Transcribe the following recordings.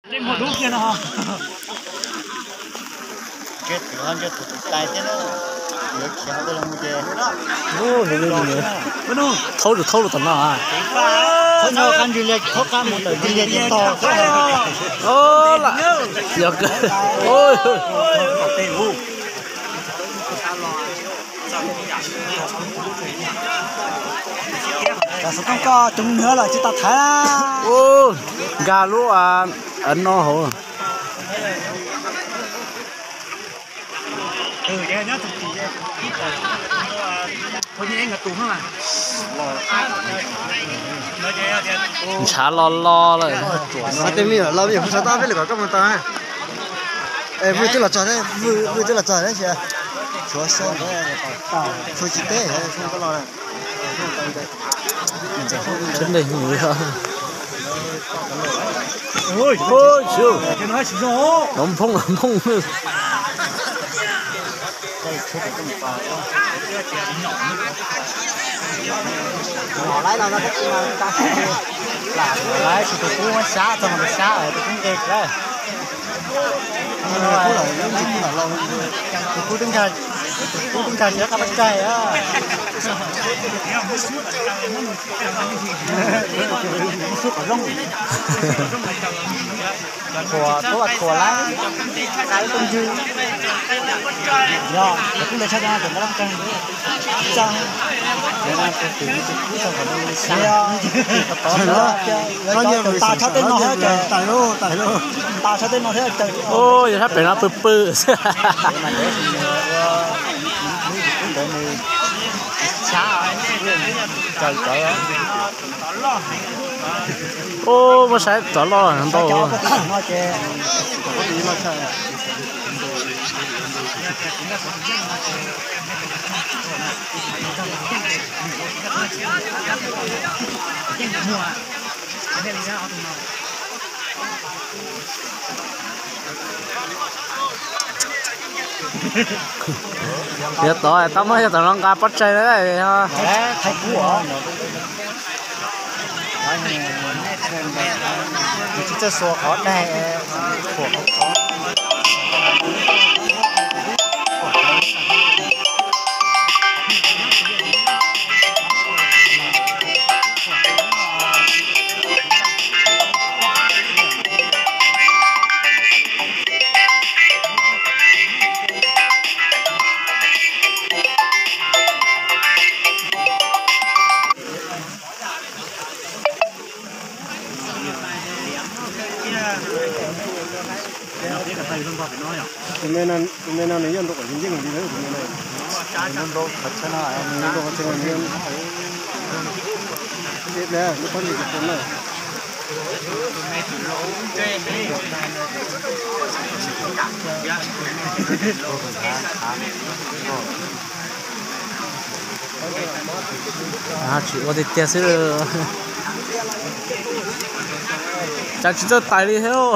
Ntshe tus ho ntshe tus tus tais thiab na. Yuav khiav hauv tej los mus ces thaub rau thaub rau tom no. Thaub nyob qab ntsis liaj, thaub qab mus tawm ntsis liaj ces tog xwb. Yog kawg. Cov xov tooj koj coob nws lawm tsis tas thaiv. Nkag lub no hauv. Ntshav lo lo lawm. Tej me nyuam los me nyuam hu xov tooj peb lwm kom koj mus tau. Vwj twb los txog, vwj twb los txog thiab, tshuav xyoo, tshuav tsis teb, tshuav koj los. Sab nqes mus li. Nphooj nphooj. Laib no tab sis mas lam laib tsis tus kub muab sab txog tus sab tus kub nqes lawm. Tus kub twb nkag, tus kub twb nkag tsis qab pab tsaig. Khuam tuaj khuam laib, ib tug ntswg. Yog, kuv kuj le tshaj cov no cov ntab loj kawg. Ntas tshaj tej no thiab, ntas tshaj tej no thiab. Yog sab pem no pw pw xwb. Ub, muab saib tov loj ntau. Yog tod tau muab yog tod no nqa pov tseg lawm. Tsis txawj xuas qhov daig, xuas qhov qhov. Tus me no nws yeej nrau kom yeej li tus me no. Nrau qhov tsheb no, nrau qhov tsheb no. Lub pob ntseg tus no. Tsis ua tiag tiag xwb. Cas tsis txawj tais li thiab.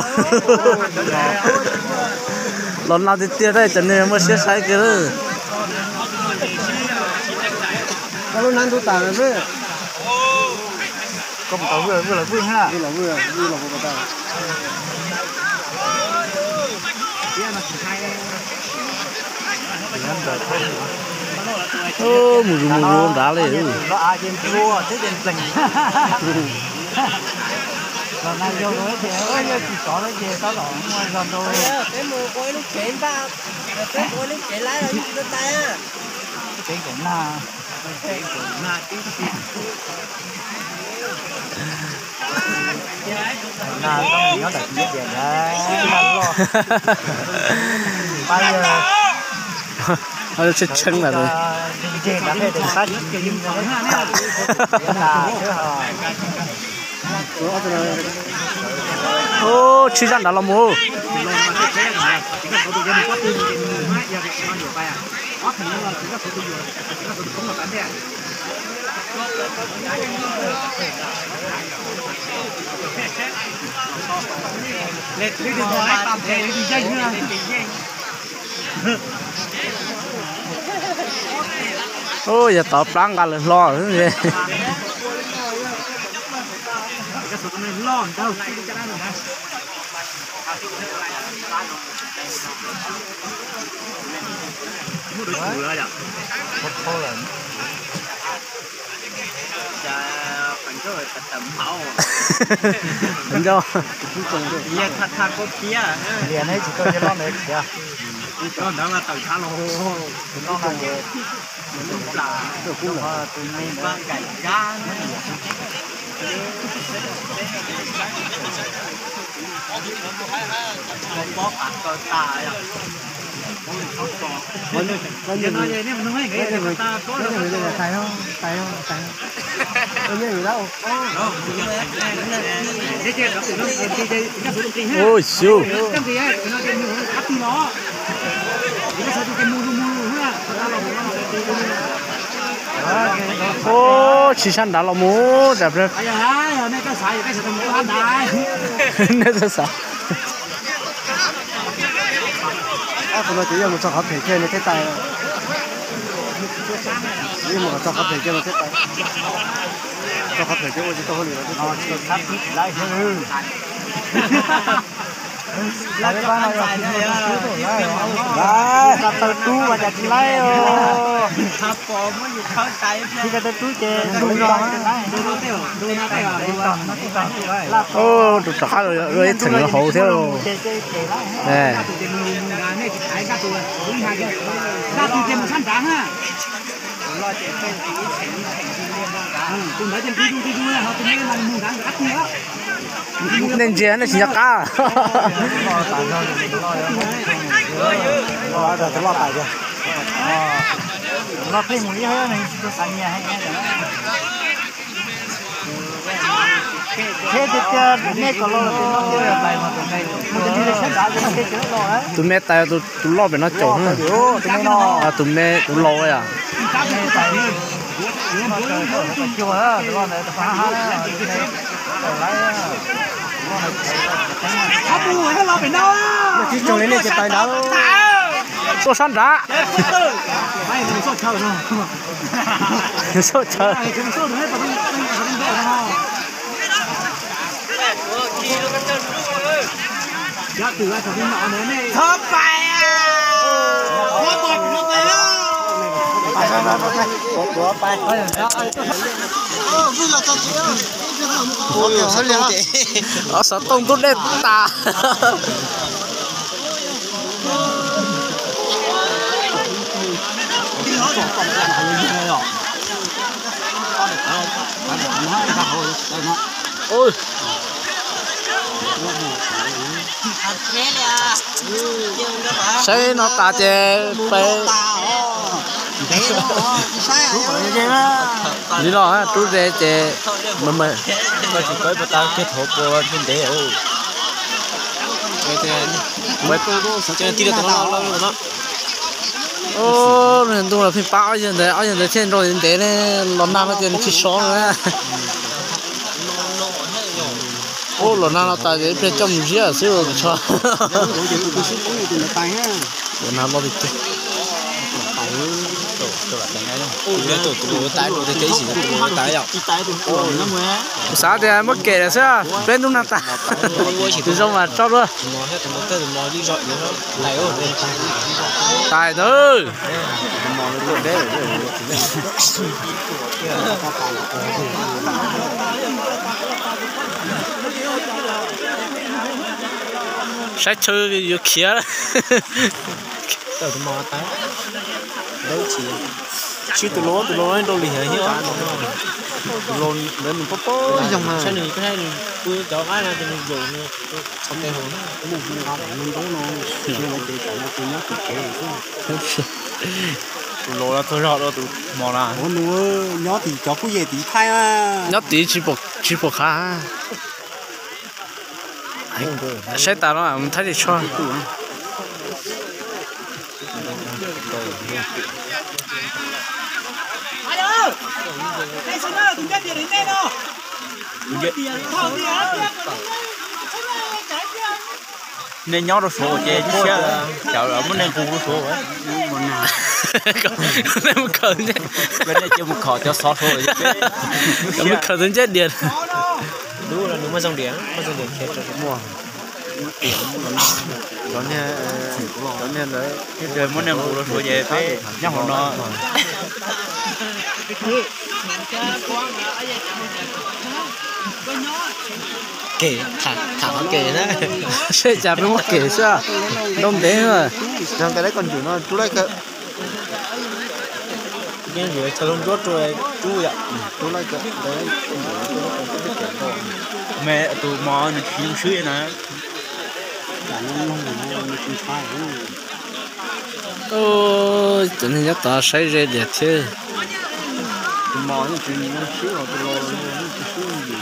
Los nag tiag tiag tab cov neeg muaj siab saib kiag. Koj lub nab ntub tas lawm. Koj mus tau vwj los vwj na. Vwj los vwj, vwj los vwj tas. Mus zus mus zus nrad li. Los na yog ces yog tsis sov lawm ces tab tom muaj zog ntau. Peb mus ua ib lub tsev npaj, peb mus ua ib lub tsev laib los yeej tsis tau tais. Tsev nkaum nag. Nag nyob ntawm tiv tias nag loj. Pab yawg tshee tshee lawm. Ntseg nrad peb tes pab tsis ntsig nag xwb ho. Tshib zaj nrad los mus. Ub, yog tov plab nqa lawv hlo xwb. Ui xyov. Ub, tsis sab nrad los mus tas. Nej txhob xav. Qhov no ces yog mus txog qhov phem kiag no thiaj tawm. Yog mus txog qhov phem kiag no thiaj tawm. Txog qhov phem kiag ua tsis tau hauj lwm los thiaj tawm. Tsis tau tub mas cas tsis laib os. Tsis tau tub ces rov qab ua ib txheem hauv thiab. Nej ntsia nej tsis nco qab. Tus me tais, tus loj pem no caum. Tus me, tus laus yom. Tuaj sab nrad. Soj chaw. Ob xov tooj tub dej tas. Saib no tas ces peb li no rub ze ces tsis peb puas tau kiag thaum puas ntev. Ntuj los pheej pab ob yawg ntawd, ob yawg ntawd thiaj nrau ntev ne, los nag no ces nws tsis sov na. Ub, los nag no tas ces ib pliag coj mus ziab xwb los tso. Los nag loj tiag tiag. Kuv xav tias muab kem lawm xwb, peb hnub nag tas. Tus zoo mas tso dua. Tais ntawd. Saib chaw yuav khiav. Sib tus laus, tus laus nrau li hiam hiam. Tus laus ntawd nws pab pab zoo, saib nws, saib nws pw cov qab no ces nws zaum nws txhos tes hauv. Tus laus los txog zog dua tus hmo na. Ua nws nyob tim cov kuj yem tim thaij na. Nyob tid tsis pom qab. Saib tas no mus thaij li tsho. Nej nyob rau Suav ces tib siab cawv muab nej nqus rau Suav. Nej mus khaws, nej cia mus khom cov xov Suav. Mus khaws tus ncej diam. Lub no nws muaj zoo diam, muaj zoo diam. Cov niag, cov niag ntawd, muab niag nqus los suav ces peb nyob hauv no. Kem, tham qhov kem na. Seb cas peb muab kem xwb, nrau ntev. Yog nqe laib koj ntsuam no rub laib kawg. Yeej yuav chaw lub nruab rub, rub yom. Rub laib kawg, me tus mos nws tsis yooj swb na. Cov neeg nyob tod saib ze diam thiab. Tus mos yeej tsis yooj swb os, tus los yeej tsis swb li.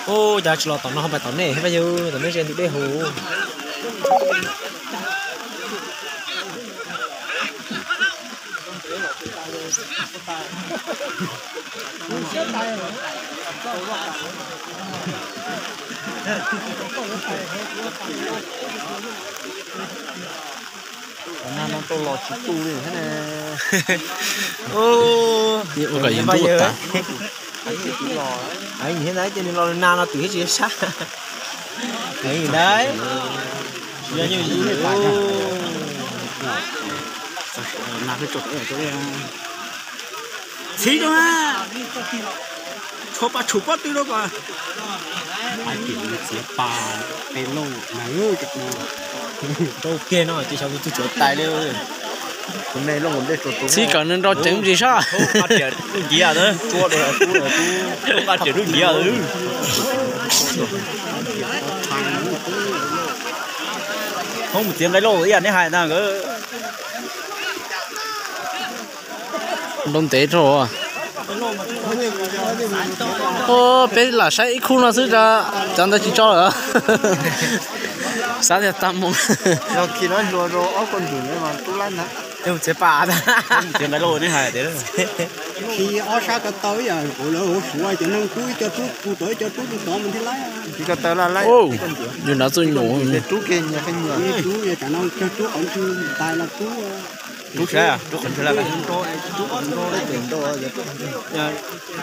Ub, cas tsis los tom no ho pais tom nej thiab, yog tom nej ze ntu dej huv. Nag no tau los tsis tu li thiab ne. Ua kom yus ntuj tas. Ces nws los nag no twm thiab tsis sab. Txiv rau, tshuav pas tshum pob tw rau kom. Hais tias txiav pas peb lauj na. Rau kiag no ces xyov tus twg tsuav tais li. Txib kom nws nrau ceev ntsis sab. Nqa riam lub nciab, nqa riam lub nciab. Hoob mus txiav nqaij lauj ib yam neb hais ntag nkawd. Nrau ntev rau. Peb lam saib ib khub no xwb, cov ntawd tsis tso lawm. Xav tias tag mus. Yog khi no hluas rau ob ko ntswm mas tub laib ntag. Txiav pas, txiav nqaij lauj neb hais tias. Khi ob sab ko taw ib yam kuv lawv hauv Suav cov neeg rub ib co rub tus tod ib co rub tus tod mus thiab laib. Ko taw laj laib. Yus nrad txuj nyuam. Rub kiag nyias qhov nyias. Rub yog tsam no kawg rub qhov ntswg ntais los rub. Rub sab, rub qhov ntswg laj.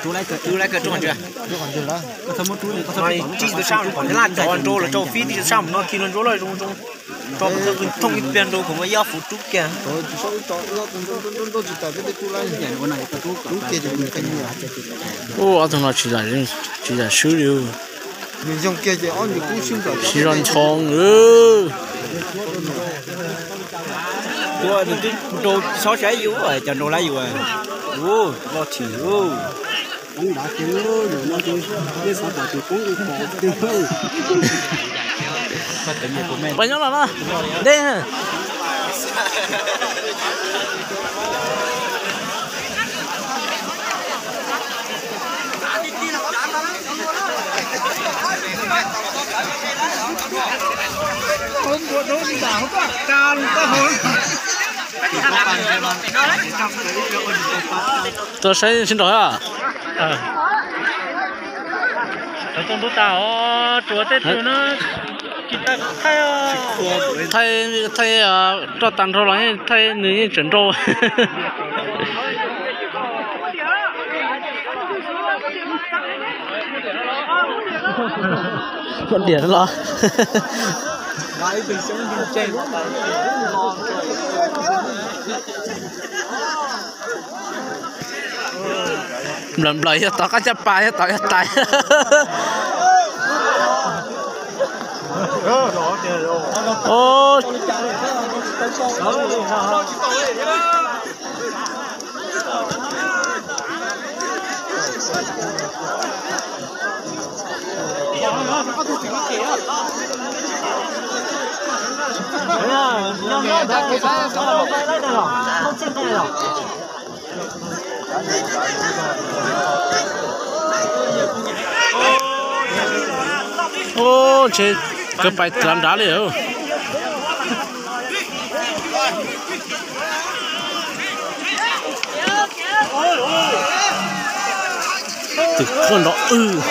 Rub laib kawg rub qhov ntswg. Tsib tus sab pom thiab laj cov nrau los rau fib tib tus sab mus no khi los nrau loj zoo zoo. Rau mus thooj ib pliag nrau kuv muab ib ob fuv rub kiag. Ub, ob tug no tsis yam swb li. Nws yoog kiag ces ob nws kub sib nrau. Tsis zoo nchoo. Ua nws twb nrau sob saib yus cov nrau lab yus. Ub, loj chim ub. Poob dav kiag lawm no ces nej xav pom ces poob ib pom tiag. Pas nyob los no dej. Tuaj saib sib nraus. Thaij, thaij roj tag nrho los thaij nws yeej tseem nrau. Poj niam los. Nplawm nplawm yog tod qab caj pas yog tod yog tais. Ub, ntshe kawg pais dlav nrad li. Tus koj nrov wb.